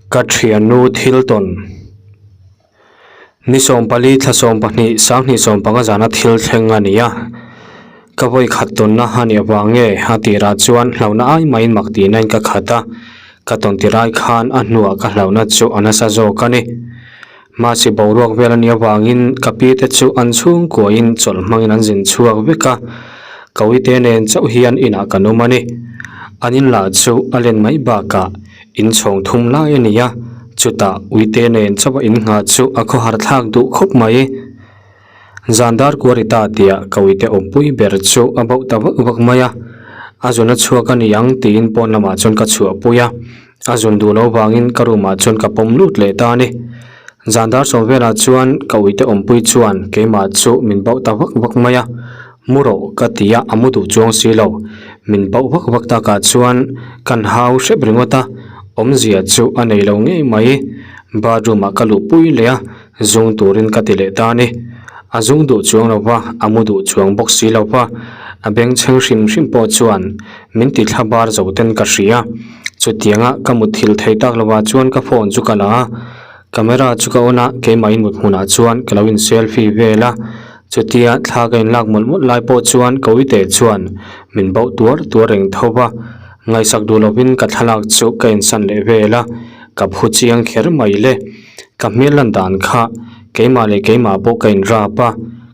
Ka thiannu thil tawn. Ni 14 thla 12 sanghnih 15 zana thil thleng a ni a. Ka vawi khat tawnna a nih avang nge a tirah chuan hlauhna ai maiin mak tihna in ka khat a. Ka tawn tirai khan a hnuah ka hlauhna chu a nasa zawk a ni. Mahse boruak vel a nih avangin ka pi te chu an chhungkuain chawlh hmangin an zin chhuak vek a, ka uite nen chauh hian inah kan awm a ni. An in lah chu a len mai bakah in chhawng thum lai a ni a, chutah uite nen chauh a innghah chu a khawhar thlak duh khawp mai. Zan dar kuari ta tia ka uite awmpui ber chu a bauh ta vak vak mai a, a zun a chhuak a ni ang tiin pawn lamah chuan ka chhuahpui a, a zun duh loh vangin ka room ah chuan ka pawm lut leh ta a ni. Zan dar sawm velah chuan ka uite awmpui chuan keimah chu min bauh ta vak vak mai a, mu rawh ka ti a, a mu duh chuang si lo. Min bauh vak vak takah chuan kan hau hrep ringawt a, awmzia chu a nei lo ngei mai. Bathroom ah ka luhpui leh a, Zung turin ka ti leh ta a ni. A zung duh chuang lo va, a mu duh chuang bawk si lo va, a bengchheng hrim hrim pawh chuan min ti thla bar zo ten ka hria. Chutianga ka mutthilh thei tak lovah chuan ka phone chu ka la a, camera chu ka on a, keimah mut hmunah chuan ka lo in selfie vel a. Chutia thla ka inlak mawlh mawlh lai pawh chuan ka uite chuan min bauh tuar tuar reng tho va, ngaihsak duh lovin ka thlalak chu ka insan leh vel a, ka phu chiang kher mai le. Ka hmel lan dan kha keimah leh keimah pawh ka inrap a,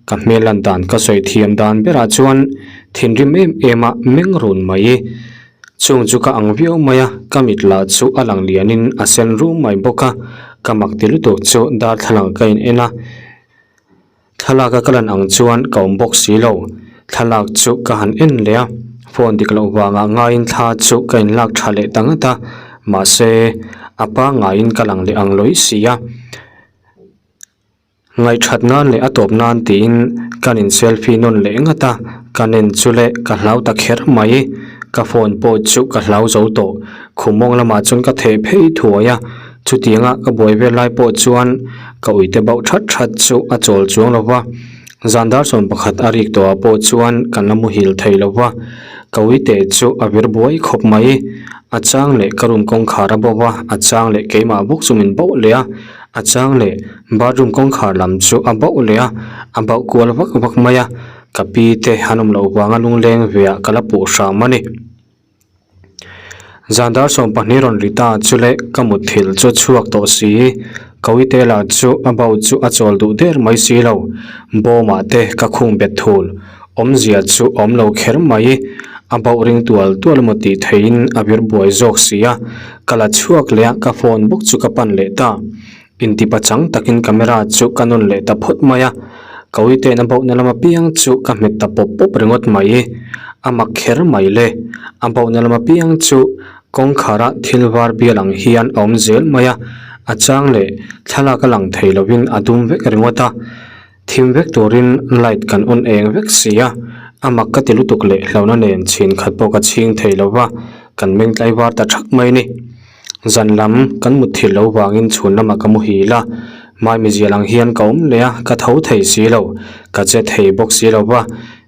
ka hmel lan dan ka sawi thiam dan berah chuan thinrim em em a meng run mai. Chung chu ka ang viau mai a, ka mit lah chu a lang lianin a sen rum mai bawk a, ka mak ti lutuk chu darthlalang ka in en a. Thlalak a ka lan ang chuan ka awm bawk si lo, thlalak chu ka han en leh a, phone dik loh vangah ngaiin thla chu ka inlak tha leh ta ngat a, mahse a pangaiin ka lang leh ang lawih si a, ngaihthat nan leh a tawp nan tiin kan in selfie nawn leh ngat a, ka nen chu leh ka hlau ta kher mai, ka phone pawh chu ka hlau zo tawh, khum mawng lamah chuan ka theh phei thuai a. Chutianga ka buai vel lai pawh chuan ka uite bauh that that chu a chawl chuang lo va, zan dar 11 a rik tawhah pawh chuan kan la muhil thei lo va, ka uite chu a vir buai khawp mai. A chang leh ka room kawngkhar a bauh a, a chang leh keimah bawk chu min bauh leh a, a chang leh bathroom kawngkhar lam chu a bauh leh a, a bauh kual vak vak mai a, ka pi te an awm loh vanga lungleng veah ka la puh hram a ni. Zan dar 12 rawn ri ta chu leh ka mutthilh chu chhuak tawh si. Kawite lah chu a bauh chu a chawl duh der mai si lo. Bawmah te ka khung bet thul. Awmzia chu awm lo kher mai. A bauh ring tual tual emaw tih theihin a vir buai zawk si a. Ka la chhuak leh a, ka phone bawk chu ka pan leh ta. Intipa chang takin camera chu ka nawn leh ta phawt mai a, Kawite'n a bauhna lam apiang chu ka hmet ta pawp pawp ringawt mai. A mak kher mai le, a bauhna lam apiang chu kawngkhara thil var bial ang hian a awm zel mai a, a chang leh thlalak a lang thei lovin a dum vek ringawt a, thim vek turin light kan on eng vek si a, a mak ka ti lutuk leh hlauhna nen chhin khat pawh ka chhing thei lo va, kan meng tlaivar ta thak mai ni. Zan lam kan mut thil lo vangin chhun lamah ka muhil a, Maimi zial ang hian ka awm leh a, ka tho thei si lo, ka che thei bawk si lo va,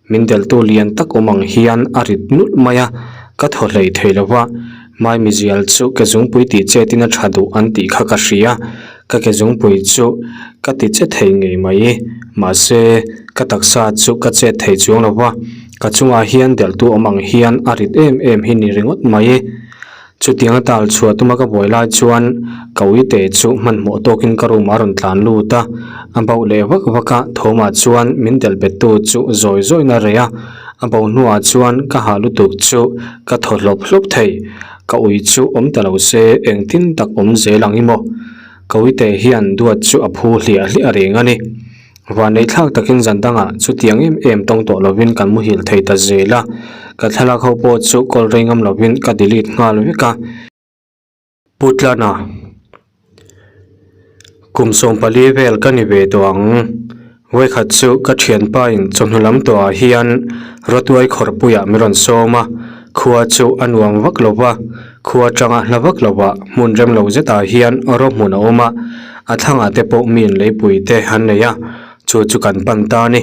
min deltu lian tak awm ang hian a rit nulh mai a, ka thaw hlei thei lo va, Maimi zial chu ke zungpui tih chetin a tha duh an tih kha ka hria, ka ke zungpui chu ka ti che thei ngei mai, mahse ka taksa chu ka chet thei chuang lo va, ka chungah hian deltu awm ang hian a rit em em hi ni ringawt mai. Chutianga tal chhuah tuma ka buai lai chuan ka uite chu hmanhmawh tawkin ka room a rawn tlan lut a, a bauh leh vak vak a, thawmah chuan min delh bettu chu zawi zawiin a reh a, a bauh hnuah chuan ka hah lutuk chu ka thaw hlawp hlawp thei, ka ui chu awm ta lo se engtin tak awm zel ang i maw? Ka uite hian duat chu a phu hliah hliah reng a ni. Vanneih thlak takin zan dangah chutiang em em tawng tawh lovin kan muhil thei ta zel a, ka thlalak ho pawh chu call rei ngam lovin ka delete nghal vek a. Pu Tlana, Kum 14 vel ka ni ve tawh ang. Vawikhat chu ka thianpa in chawhnu lam tawhah hian Rawtuai khawrpuiah min rawn sawm a, khua chu a nuam vak lo va, khua atanga hla vak lovah hmun rem lo zetah hian raw hmun a awm a, A thlangah te pawh mi inleipui te an nei a, chu chu kan pan ta a ni.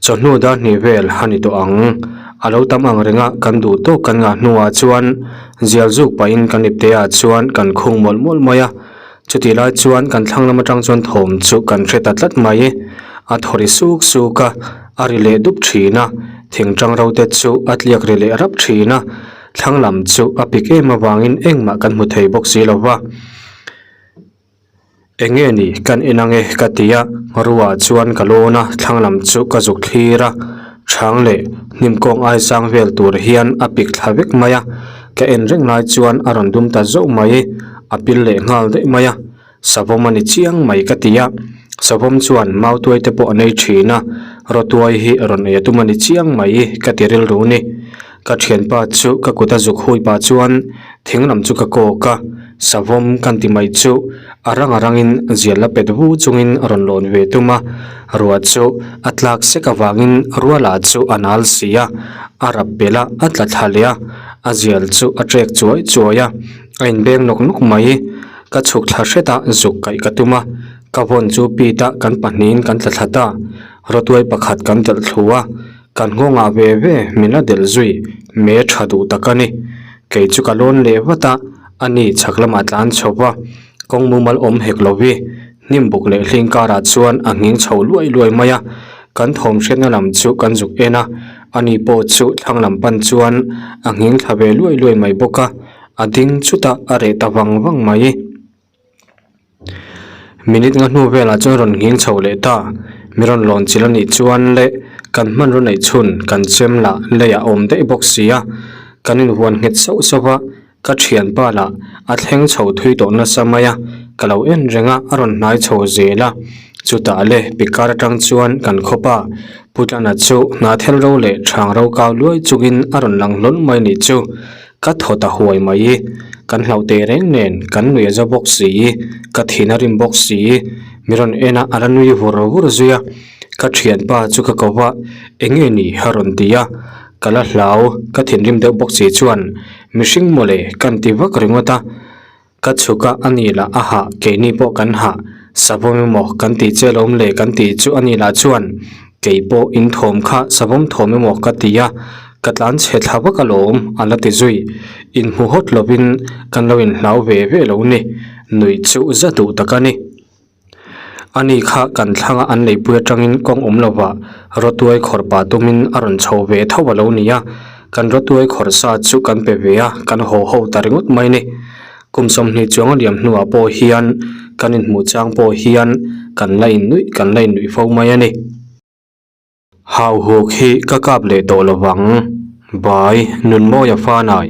Chawhnu dar hnih vel a ni tawh ang. A lo tam ang renga kan duh tawk kan ngah hnuah chuan Zial zuk pahin kan ipte ah chuan kan khung mawlh mawlh mai a, chutih lai chuan kan thlang lam atang chuan thawm chu kan hre ta tlat mai. A thaw ri suk suk a, a ri leh dup thin a, thing tang ro te chu a tliak ri leh rap thin a, thlang lam chu a pik em avangin engmah kan hmu thei bawk si lo va. Eng nge ni kan en ange ka ti a, ruah chuan ka lawn a, thlang lam chu ka zuk thlir a, chhang leh hnim kawng ai sang vel tur hian a pik thla vek mai a, ka en reng lai chuan a rawn dum ta zauh mai, a pil leh nghal daih mai a, savawm a ni chiang mai ka ti a, savawm chuan mautuai te pawh a nei thin a, rawtuai hi rawn ei a tum a ni chiang mai ka ti rilru ni. Ka thianpa chu ka kut a zuk hui pah chuan thing lam chu ka kawk a, savawm kan ti mai chu a rang a rangin zial la pet vu chungin a rawn lawn ve tum a, ruah chu a tlak sek avangin ruala chu a nal si a, a rap belh a, a tla thla leh a, a zial chu a trek chuai chuai a, a inbeng nawk nawk mai. Ka chhuk thla hret a, zuk kaih ka tum a, ka vawn chu pit a kan pahnihin kan tla thla ta, rawtuai pakhat kan delh thlu a, Kan nghawngah ve ve min la delh zui me tha duh tak a ni. Kei chu ka lawn leh vat a, a ni chhak lamah tlan chho va, kawng mumal awm hek lo vi. Hnim buk leh hling karah chuan a nghing chho luai luai mai a, kan thawm hriatna lam chu kan zuk en a, a ni pawh chu thlang lam pan chuan a nghing thla ve luai luai mai bawk a, a ding chutah a reh ta vang vang mai. Minute nga hnu velah chuan rawn nghing chho leh ta. Mi rawn lawn chilh a nih chuan le kan hmanraw neih chhun kan chem lah leiah a awm daih bawk si a. Kan inhuan nghet sauh sauh a, ka thianpa lah a thleng chho thui tawh nasa mai a, ka lo en reng a, a rawn hnai chho zel a. Chutah le pikar atang chuan kan khawpa Putlana chu hna thel ro leh thang ro kau luai chungin a rawn lang hlawl mai nih chu. Ka thaw ta huai mai, kan hlauh teh reng nen kan nui a za bawk si, ka thin a rim bawk si, mi rawn en a a la nui vur vur zui a, ka thianpa chu ka ko va, eng nge ni a rawn ti a, ka la hlau, ka thinrim deuh bawk si chuan mihring mawle kan ti vak ringawt a. Ka chhuk a, a ni lah a hah, keini pawh kan hah, savawm emaw kan tih che lawm le kan tih chu a ni lah chuan kei pawh in thawm kha savawm thawm emaw ka ti a, ka tlan chhe thla vak alawm a la ti zui. Inhmu hawt lovin kan lo inhlau ve ve lo ni, nuih chu za duh tak a ni. Ani kha kan thlanga an leipui atangin kawng awm lovah rawtuai khawr pah tumin a rawn chho ve tho a lo ni a, kan rawtuai khawr sa chu kan pe ve a, kan haw ho ta ringawt mai ni. Kum 20 chuang a liam hnuah pawh hian kan inhmuh chang pawh hian kan la innuih kan la innuih fo mai a ni. Hauhuk hi ka kap leh tawh lo vang, Bai Nunmawia Fanai.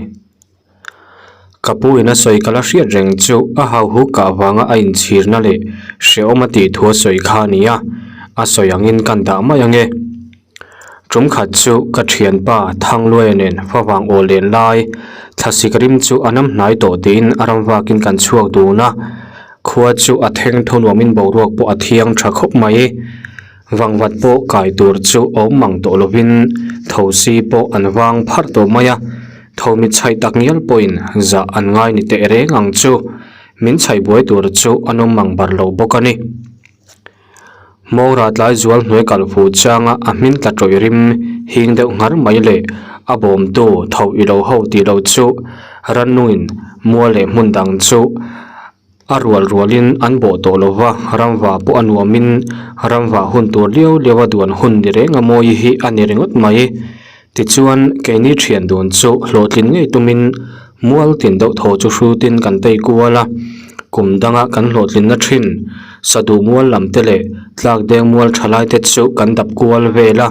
Ka pu in a sawi ka la hriat reng chu a hauhuk kah vanga a inchhirna leh hrehawm a tih thu a sawi kha a ni a, a sawi angin kan dah mai ange. Tum khat chu ka thianpa Thangluaia nen favang aw len lai thlasik rim chu a nam hnai tawh tiin a ram vakin kan chhuak dun a, khua chu a theng tho nuamin boruak pawh a thiang tha khawp mai. Vangvat pawh kai tur chu awm mang tawh lovin thosi pawh an vang pharh tawh mai a, tho mit chhaih tak ngial pawhin zah an ngai ni teh reng ang chu, min chhaih buai tur chu an awm mang bar lo bawk a ni. Hmawngra tlai zual hnuai kal fuh changa a hmin tla tawih rim hing deuh nghar mai leh a bawmtu tho i lo ho tih lo chu rannungin mual leh hmun dang chu A rual rualin an bawh tawh lo va, ramva pawh a nuamin ramva hun tur liau liau a duan hun ni reng a mawi hi a ni ringawt mai. Tichuan, keini thian dun chu hlawhtlin ngei tumin mual tin deuh thaw chu hrutin kan tei kual a, kum danga kan hlawhtlinna thin Saduh mual lam te leh tlak deng mual tha lai te chu kan dap kual vel a.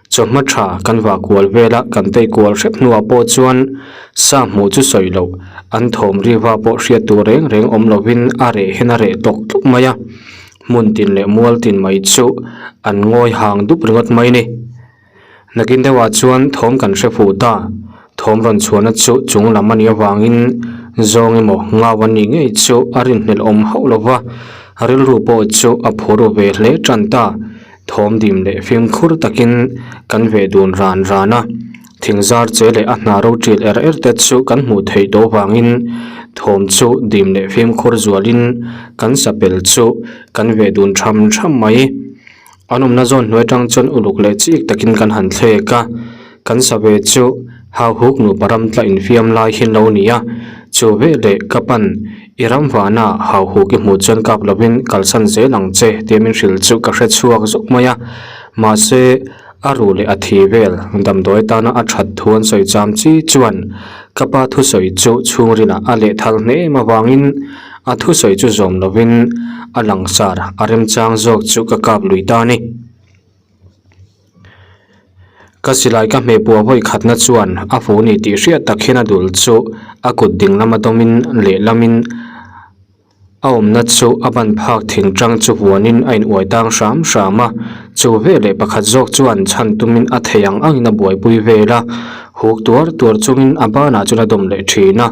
Chawhma tha kan vah kual vela kan tei kual hrep hnuah pawh chuan sa hmuh chu sawi loh, an thawm riva pawh hriat tur reng reng awm lovin a reh hian a reh tawk tluk mai a, hmun tin leh mual tin mai chu an ngawi hang dup ringawt mai ni. Nakin deuhah chuan thawm kan hre fuh ta, thawm rawn chhuahna chu chung lam a nih avangin zawng emaw ngau a nih ngei chu a rinhlelh awm hauh lova, rilru pawh chu a phur ve hle tan ta. Thawm dim leh fimkhur takin kan veh dun ran ran a, thing zar che leh a hna ro ṭil er er te chu kan hmuh theih tawh vangin thawm chu dim leh fimkhur zualin kan sapel chu kan veh dun ṭham ṭham mai. An awmna zawn hnuai ṭang chuan uluk leh chik takin kan han thlek a, kan sa ve chu. Hauhuk nupa ram tla infiam lai hi lo ni a, chu veleh ka pan i ram vana hauhuk i hmuh chuan kap lovin kalsan zel ang che tia min hrilh chu ka hre chhuak zawk mai a, mahse a ruh leh a thi vel damdawi atana a that thu an sawi cham chi chuan ka pa thusawi chu chhungrilah a lehthal hnem avangin a thusawi chu zawm lovin a langsar a remchang zawk chu ka kap lui ta a ni. Ka silai ka hmeh puah vawi khatna chuan a fu ni tih hriat tak hian a dul chu a kut ding lama dawmin lehlamin a awmna chu a ban phak thing tang chu vuanin a in uai tang hram hram a, chu veleh pakhat zawk chuan chhan tumin a thei ang angin a buaipui vel a, huk tuar tuar chungin a banah chuan a dawm leh thin a.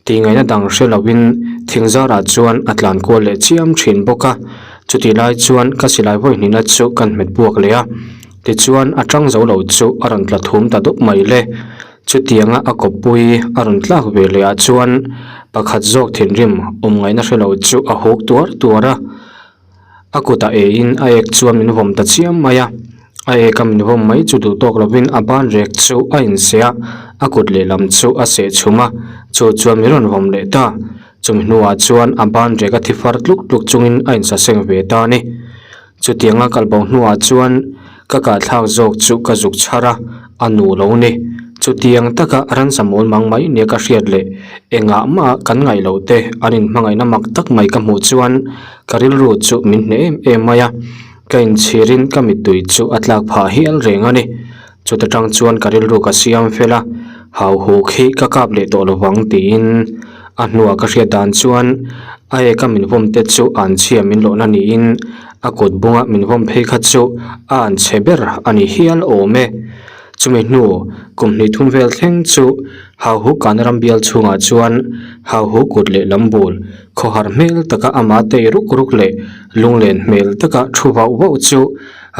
Tihngaihna dang hre lovin thing zarah chuan a tlan kual leh chiam thin bawk a, chutih lai chuan ka silai vawi hnihna chu kan hmet buak leh a, tichuan a tang zo lo chu a rawn tla thum ta dup mai le. Chutianga a kawppui a rawn tlak ve leh ah chuan pakhat zawk thinrim awm ngaihna hre lo chu a huk tuar tuar a. A kutah eiin a ek chuan min vawm ta chiam mai a, a eka min vawm mai chu duh tawk lovin a ban rek chu a inseh a, a kut lehlam chu a seh chhum a, chu chuan min rawn vawm leh ta. Chumi hnuah chuan a ban rek a thi far tluk tluk chungin a insaseng ve ta a ni. Chutianga kalbo hnuah chuan ka kahthlak zawk chu ka zuk chhar a, a nu lo ni. Chutiang taka ransa mawl mang mai nia ka hriat leh engah mah kan ngaih loh te an inhmangaihna mak tak mai ka hmuh chuan ka rilru chu min hneh em em mai a, ka inchhirin ka mittui chu a tlak phah hial reng a ni. Chuta tang chuan ka rilru ka siam fel a, hauhuk hi ka kap leh tawh lovang tiin a hnuah ka hriat dan chuan a eka min vawm te chu an chhia min lawhna niin a kut bunga min vawm phei kha chu a an chhe ber a ni hial awm e. Chumi hnu kum hnih thum vel thleng chu hauhuk kana ram bial chhungah chuan hauhuk kut leh lam bul khawhar hmel taka ama tei ruk ruk leh lunglen hmel taka thu vauh vauh chu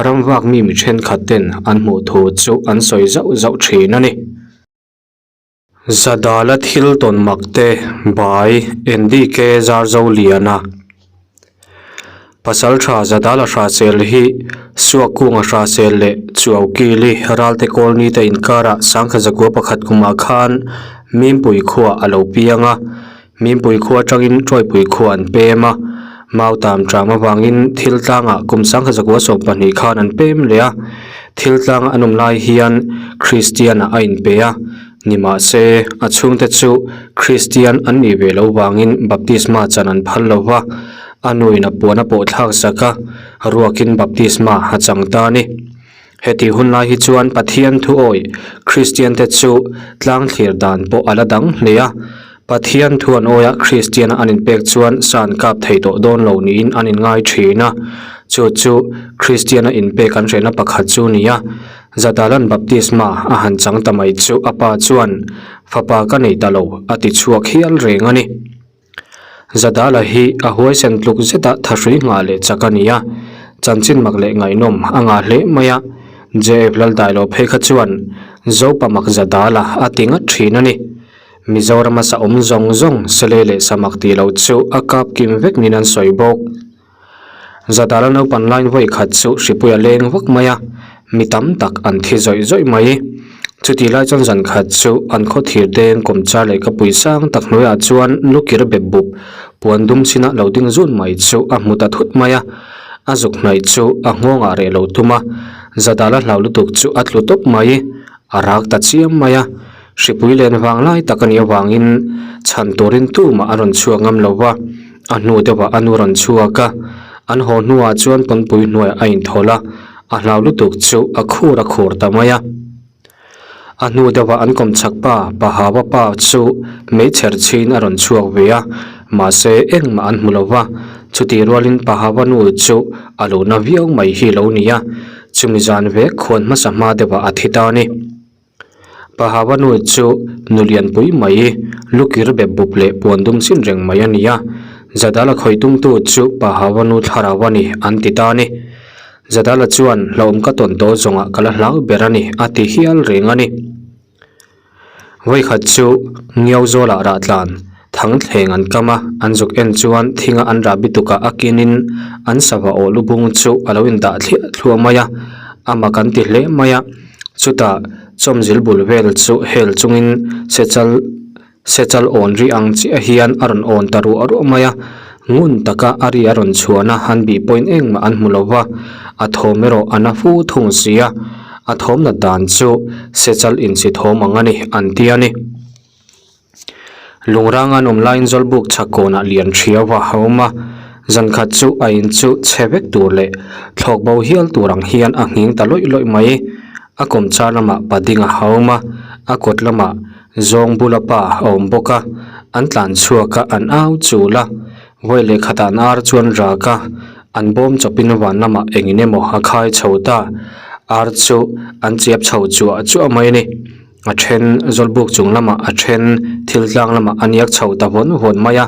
Ram vak mi mi thenkhat ten an hmuh thu chu an sawi zauh zauh thin a ni. Zadala thil tawn mak te bai NDK Zarzoliana Pasaltha Zadala Hrahsel hi Suakkunga Hrahsel leh Chuaukili Ralte Kawlni te inkarah Sangkha Zakua pakhat kumah khan Mimpui khuah a lo piang a. Mimpui khua atangin Tawipui khua an pem a, mau tam ṭam avangin thil tlangah kum sangkhat zakua 12 khan an pem leh a, thil tlanga an awm lai hian Kristian-ah a inpe a, nimahse a chhungte chu Kristian an nih ve loh vangin baptisma chan an phal lo va, a nuin a puan a pawh thlak sak a, ruakin baptisma a chang ta a ni. Heti hun lai hi chuan Pathian thu awih Kristiante chu tlang thlir dan pawh a la dang hle a. Pathian thu an awia Kristiana an inpek chuan sa an kap thei tawh dawn lo niin an inngai thin a. Chu chu Kristiana inpek an hrehna pakhat chu ni a. Zadalan baptisma a han chang ta mai chu a pa chuan, Fapa ka nei ta lo, a ti chhuak hial reng a ni. Zadala hi a huaisen tluk zeta thahrui nghah leh chak a ni a, chanchin mak leh ngaihnawm a ngah hle mai a, JF Laldailo phei kha chuan Zopa mak Zadala a ti ngat thin a ni. Mizorama sa awm zawng zawng sele leh samak tih loh chu a kap kim vek niin an sawi bawk. Zadala naupan line vawi khat chu hripui a leng vak mai a, mi tam tak an thi zawih zawih mai. Chutih lai chuan zan khat chu an khaw thir deng kawmchar leh ka pui sang tak hnuaiah chuan lukir bep bup puan dum chinah lo ding zun mai chu a hmu ta thut mai a, a zuk hnaih chu a nghawngah reh lo tum a, Zadala hlau lutuk chu a tlu tawp mai, a rak ta chiam mai a, hripui len vang lai tak a nih avangin chhan turin tumah a rawn chhuak ngam lo va. A hnu deuhah a nu rawn chhuak a, an haw hnuah chuan pawnpui hnuaiah a inthawlh a, a hlau lutuk chu a khur a khur ta mai a. A hnu deuhah an kawmchhak pa, Pahawa pa chu meichher chhin a rawn chhuak ve a, mahse engmah an hmu lo va, chutih rualin Pahawa nu chu a lo na viau mai hi lo ni a, chumi zan vek khuan hmasa hma deuhah a thi ta a ni. Pahawa nu chu nu lianpui mai, lu kir bep bup leh puan dum chin reng mai a ni a. Zadala khawih tumtu chu Pahawa nu thlarau a ni an ti ta a ni. Zadala chuan hlauhawm ka tawn tawh zawngah ka la hlau ber a ni a ti hial reng a ni. Vawikhat chu Ngiauzawlah rah tlan Thangthleng an kam a, an zuk en chuan thinga an rah bitukah a kinin an sava awh lubung chu a lo indah thliah thluah mai a, a mak an ti hle mai a. Chutah. Chawmzil bul vel chu hel chungin sechal sechal awn ri ang chiah hian a rawn awn ta ruah ruah mai a, ngun taka a ri a rawn chhuan a, an bih pawhin engmah an hmu lo va, a thawm erawh a na fu thung si a, a thawm nat dan chu sechal insi thawm ang a ni an ti a ni. Lungrang an awm laiin Zawlbuk chhak kawnah lian thiau a awm a, zan khat chu a in chu chhe vek tur leh thlawk bo hial tur ang hian a nghing ta lawih lawih mai. A kawmchar lamah pading a awm a, a kawt lamah zawng bula pa a awm bawk a, an tlan chhuak a an au chul a, vawi leh khatah an ar chuan rak a, an bawm chawpin van lamah engin emaw a khai chho ta, ar chu an chiap chho chuah chuah mai a ni. A then Zawlbuk chung lamah a then thil tlang lamah a niak chho ta vawn vawn mai a,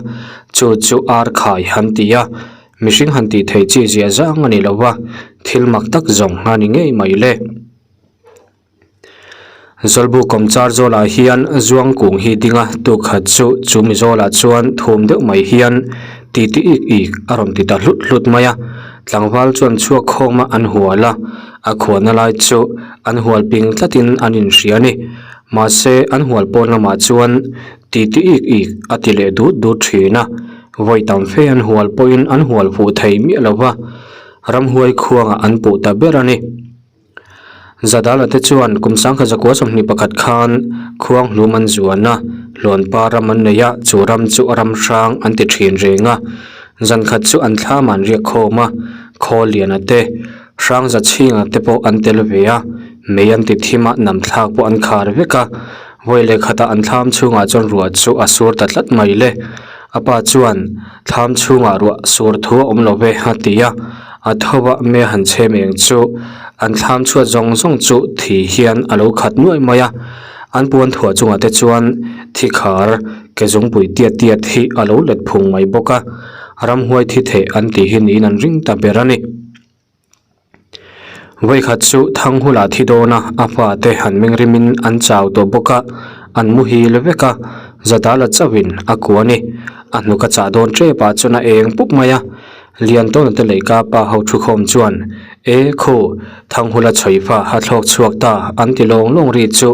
chu chu ar khai han ti a, mihring han tih theih chi zia zang a ni lo va, thil mak tak zawng a ni ngei mai le. Zawlbuk kawmchar zawlah hian zuang kung hi ding a, tukhat chu chu mi zawlah chuan thum deuh mai hian ti ti ik ik a rawn ti ta hlut hlut mai a, tlangval chuan chhuak khawm a an hual a. A khuana lai chu an hual ping tlatin an inhria a ni. Mahse, an hual pawn lamah chuan ti ti ik ik a ti leh dut dut thin a. Vawi tam fe an hual pawhin an hual fuh thei miah lo va, ramhuai khuangah an puh ta ber a ni. Zadala te chuan kum sangkhat zakua 21 khan khuang hlum an zuan a, Hluanpa ram an nei a, chu ram chu a ram hrang an ti thin reng a. Zankhat chu an thlam an riak khawm a, khawl liana te, Hrangza chhinga te pawh an tel ve a, mei an ti thim a, nam thlak pawh an khar vek a. Vawi leh khatah an thlam chhungah chuan ruah chu a sur ta tlat mai le. A pa chuan, Thlam chhungah ruah sur thu a awm lo ve, a ti a. A tho a, mei a han chhem eng chu an thlam chhuat zawng zawng chu thi hian a lo khat nuai mai a. An puan thuah chungah te chuan thi khar ke zungpui tiat tiat hi a lo let phung mai bawk a. Ramhuai thi theh an tih hi niin an ring ta ber a ni. Vawikhat chu Thanghula thi dawn a, a fate han mengrimin an chau tawh bawk a, an muhil vek a, Zadala chauhin a kuah a ni. A hnuk a chah dawn tep ah chuan a eng pup mai a, Liantawna te leh ka pa ho thukhawm chuan, E khu, Thanghula chhawi fa a thlawk chhuak ta an ti lawng lawng ri chu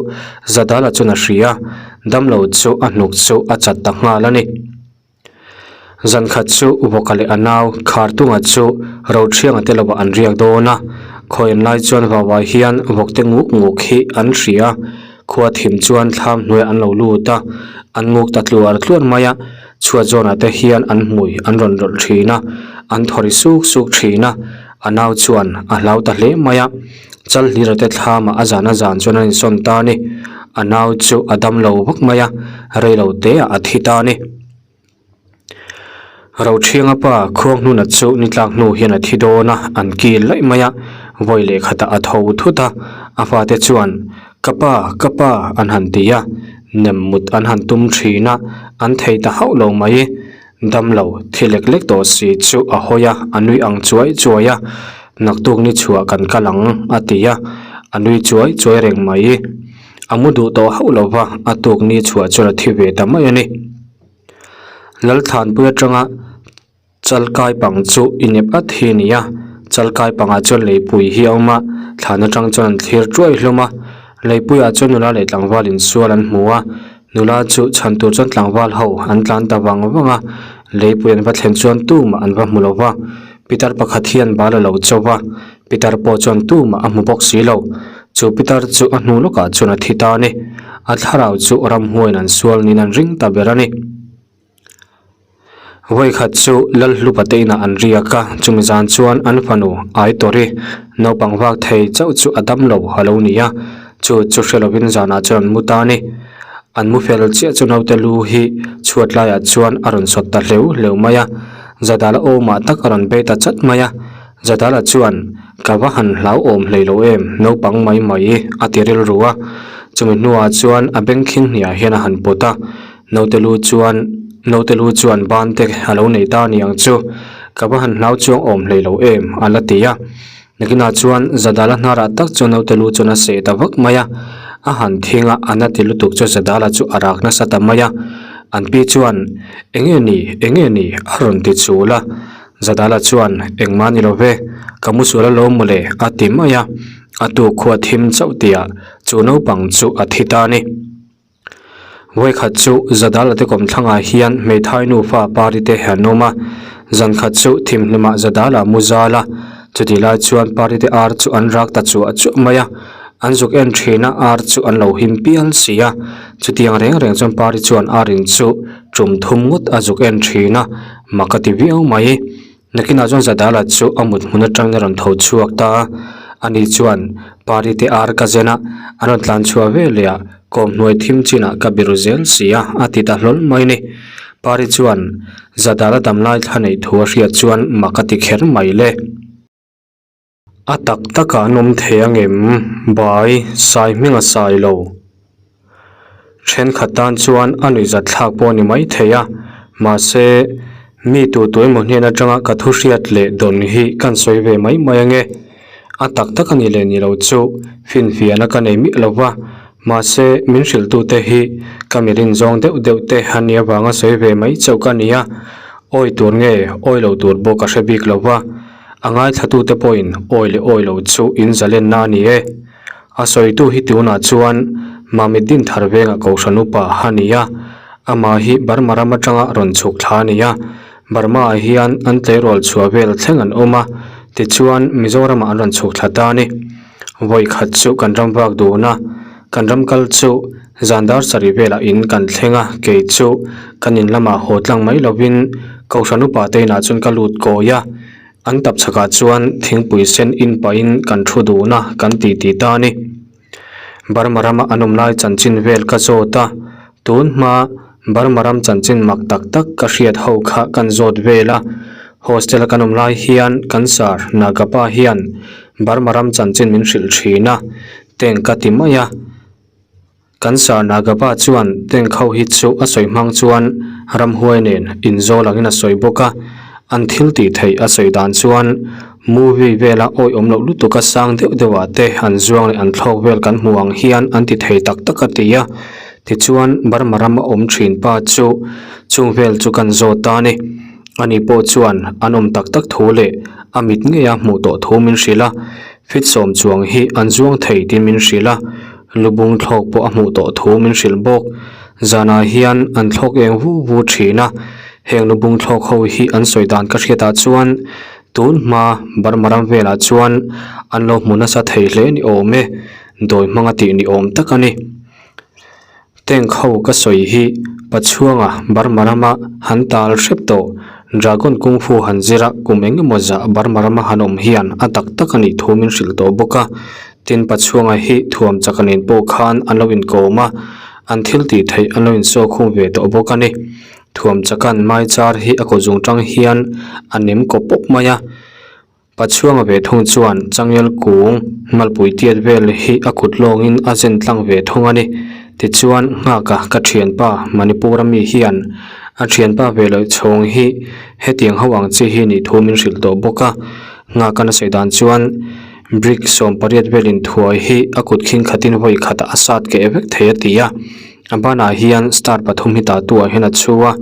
Zadala chuan a hria, damlo chu a hnuk chu a chat ta nghal a ni. Zan khat chu Vawka leh a nau Khartunga chu Roṭhianga te lovah an riak dawn a, khawi an lai chuan Vauai hian vawkte nguk nguk hi an hria a, khua thim chuan thlam hnuaiah an lo lut a, an nguk ta tluar tluar mai a, chhuat zawnah te hian an hmui an rawn rawlh thin a, an thaw ri suk suk thin a, a nau chuan a hlau ta hle mai a, Chalhlira te thlamah a zan a zan chuan an insawn ta a ni, a nau chu a dam lo vak mai a, reilo teah a thi ta a ni. Roṭhianga pa Khuanghnuna chu ni tlak hnu hian a thi dawn a, an kil laih mai a, vawi leh khatah a tho thut a, a fate chuan, Ka pa, ka pa an han ti a, nem mut an han tum thin a, an thei ta hauh lo mai. Damlo, thi lek lek tawh si chu a hawi a, a nui ang chuai chuai a, Naktuk ni chhuah kan kal ang a ti a, a nui chuai chuai reng mai. A mu duh tawh hauh lo va, a tuk ni chhuah chuan a thi ve ta mai a ni. Lalthlanpui atanga Chalkai pang chu inep at hi a ni a, Chalkai pangah chuan leipui hi a awm a, thlan atang chuan an thlir tuai hlawm a, leipuiah chuan nula leh tlangval insual an hmu a, nula chu chhan tur chuan tlangval ho an tlan ta vang vang a, leipui an va thlen chuan tumah an va hmu lo va, pitar pakhat hian bal a lo cho va, pitar pawh chuan tumah a hmu bawk si lo, chu pitar chu a hnu lawkah chuan a thi ta a ni, a thlarau chu ramhuaiin an sual niin an ring ta ber a ni. Vawikhat chu Lalhlupa te inah an riak a, chumi zan chuan an fanu Aitori naupang vak thei chauh chu a dam lo a lo ni a, chu chu hre lovin zanah chuan an mu ta a ni. An mu fel chiah chu naute lu hi chhuat laiah chuan a rawn sawt ta hleuh hleuh mai a, Zadala awmah tak a rawn bei ta chat mai a, Zadala chuan Ka va han hlauhawm hlei lo em, naupang mai mai a ti rilru a, chumi hnuah chuan a beng khing hniah hian a han pawt a, Naute lu chuan Naute lu chuan ban te a lo nei ta aniang chu, ka va han hlau chuang awm hlei lo em a la ti a. Nakinah chuan Zadala hnarah tak chuan naute lu chuan a seh ta vak mai a, a han thing a, a na ti lutuk chu Zadala chu a rak nasa ta mai a. An pi chuan, Enge ni, enge ni? a rawn ti chul a. Zadala chuan, Engmah ni lo ve, ka mu sual alawm mawle a ti mai a. A tuk khua thim chauh tihah chu naupang chu a thi ta a ni. Vawikhat chu Zadala te kawmthlangah hian hmeithai nufa pari te an awm a, zankhat chu thimhnimah Zadala mu zal a, chutih lai chuan pari te ar chu an rak ta chuah chuah mai a, an zuk en thin a ar chu an lo him pial si a, chutiang reng reng chuan pari chuan ar in chu tum thum ngawt a zuk en thin a, mak a ti viau mai. Nakinah chuan Zadala chu a mut hmun atangin a rawn tho chhuak ta a, ani chuan Pari te ar ka zen a, an rawn tlan chhuah ve leh a, kawm hnuai thim chinah ka biru zel si a, a ti ta hlawl mai ni. Pari chuan Zadala damlai thla neih thu a hriat chuan mak a ti kher mai le. A tak takah an awm thei angem? Bai, sai hming a sai lo. Thenkhat tan chuan a nuihzat thlak pawh a ni mai thei a, mahse, mi tu tu emaw hnen atanga ka thu hriat leh dawn hi kan sawi ve mai mai ange. A tak tak a ni leh ni lo chu finfiahna ka nei miah lo va, mahse, min hrilhtute hi ka mi rinzawng deuh deuh te a nih avanga sawi ve mai chauh ka ni a, awi tur nge awi lo tur pawh ka hre bik lo va. A ngaithlatute pawhin awi leh awi lo chu in zalenna a ni e. A sawitu hi tunah chuan Mamit Dinthar vengah Kohhran upa a ni a, amah hi Burma ram atanga rawn chhuk thla a ni a. Burma ah hian an tleirawl chhuah vel thleng an awm a, tichuan Mizoramah an rawn chhuk thla ta a ni. Vawi khat chu kan ram vak dun a, kan ram kal chu zan dar sarih velah in kan thleng a, kei chu kan in lamah haw tlang mai lovin Kohhran upa te inah chuan ka lut kawi a, an tap chhakah chuan thingpui sen in pahin kan thu dun a, kan titi ta a ni. Burma rama an awm lai chanchin vel ka zawt a, tun hma Burma ram chanchin mak tak tak ka hriat ho kha kan zawt vel a, hostel a kan awm lai hian kan sar Nagapa hian Burma ram chanchin min hrilh thin a, tank ka ti mai a. Kan sar Nagapa chuan tank ho hi chu a sawi hmang chuan ramhuai nen inzawl angin a sawi bawk a, an thil tih theih a sawi dan chuan movie vela awi awm loh lutuk a sang deuh deuh ah te an zuang leh an thlawk vel kan hmuh ang hian an ti thei tak tak a ti a, tichuan Burma rama awm thin pa chu chung vel chu kan zawt ta a ni. Ani pawh chuan an awm tak tak thu leh a mit ngeia hmuh tawh thu min hrilh a, fit sawm chuang hi an zuang thei tih min hrilh a, lubung thlawk pawh a hmuh tawh thu min hrilh bawk. Zanah hian an thlawk eng vu vu thin a, heng lubung thlawk ho hi an sawi dan ka hriatah chuan tun hma Burma ram velah chuan an lo hmu nasa thei hle ni awm e, dawi hmanga tih ni awm tak a ni. Tank ho ka sawi hi Pachhuanga Burma rama han tal hrep tawh Dragon Kung Fu han zira kum eng emaw zah Burma rama han awm hian a tak tak a nih thu min hrilh tawh bawk a. Tin Pachhuanga hi thuam chak nen pawh khan an lo inkawm a, an thil tih theih an lo insawhkhum ve tawh bawk a ni. Thuam chakan Maichar hi a kaw zung tang hian a nem kaw pawp mai a. Pachhuanga ve thung chuan changel kung malpui tiat vel hi a kut lawngin a zen tlang ve thung a ni. Tichuan nghaka ka thianpa Manipur ami hian a thianpa ve loh chhawng hi hetiang ho ang chi hi nih thu min hrilh tawh bawk a. Nghaka na sawi dan chuan brick 18 velin thuai hi a kut khing khatin vawi khatah a sat keh vek thei a ti a. A banah hian star pathum hi tatu ah hian a chhu a,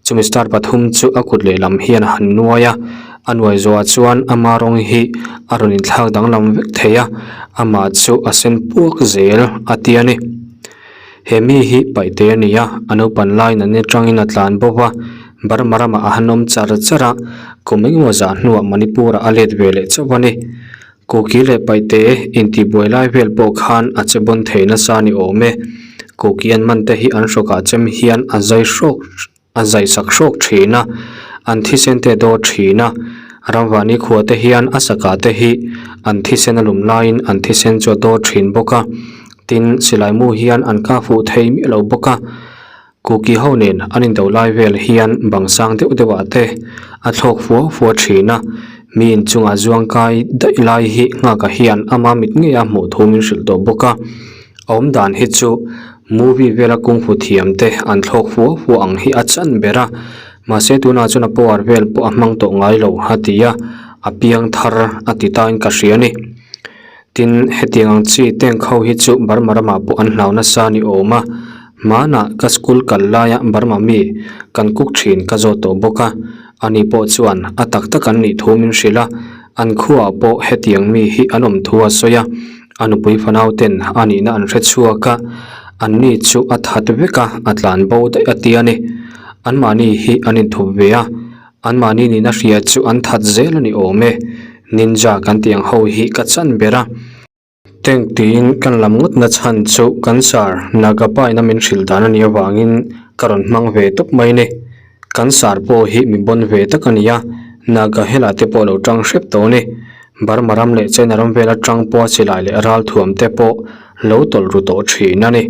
chumi star pathum chu a kut lehlam hian a han nuai a, a nuai zawhah chuan ama rawng hi a rawn inthlak danglam vek thei a, amah chu a sen puak zel a ti a ni. He mi hi paihte a ni a, a naupan laiin an atangin a tlan bawk a, Burma ramah a han awm char char a, kum engemaw zah hnuah Manipur ah a let ve leh chauh a ni. Kuki leh paihte intihbuai lai vel pawh khan a che bawn thei nasa ni awm e. Kuki an man te hi an hrawkah chem hian a zai hrawk a zai sak hrawk thin a, an thisen te a dawr thin a. Ramvani khua te hian a sakah te hi an thisen a lum laiin an thisen chu a dawr thin bawk a. Tin, silai mu hian an kah fuh thei miah lo bawk a. Kuki ho nen an indo lai vel hian bang sang deuh deuh ah te a thlawk fua fua thin a, mi inchungah zuang kai daih lai hi nghaka hian ama mit ngei a hmuh thu min hrilh tawh bawk a, a awm dan hi chu movie vela kungfu thiam te an thlawk fua fua ang hi a chan ber a, mahse tunah chuan a power vel pawh a hmang tawh ngai lo a ti a, a piang thar a ti tain ka hria a ni. Tin, hetiang ang chi tank ho hi chu Burma ramah pawh an hlau nasa ni awm a, hmanah ka school kal laia Burma mi kan cook thin ka zawt tawh bawk a, ani pawh chuan a tak tak an nih thu min hrilh a, an khuaah pawh hetiang mi hi an awm thu a sawi a. A nupui fanau ten a nihna an hre chhuak a, anni chu a that vek a, a tlan bo daih a ti a ni. Anmahni hi an inthup ve a, anmahni nihna hria chu an that zel a ni awm e. Ninja kan tih ang ho hi ka chan ber a. Tank tiin kan lam ngawt na chhan chu kan sar Nagapa ina min hrilh dan a nih avangin ka rawn hmang ve tawp mai ni. Kan sar pawh hi mi bawn ve tak a ni a, Naga hela te pawh lo tang hrep tawh a ni. Burma ram leh China ram vel atang pawha silai leh ralthuam te pawh lo tawlh ru tawh thin a ni.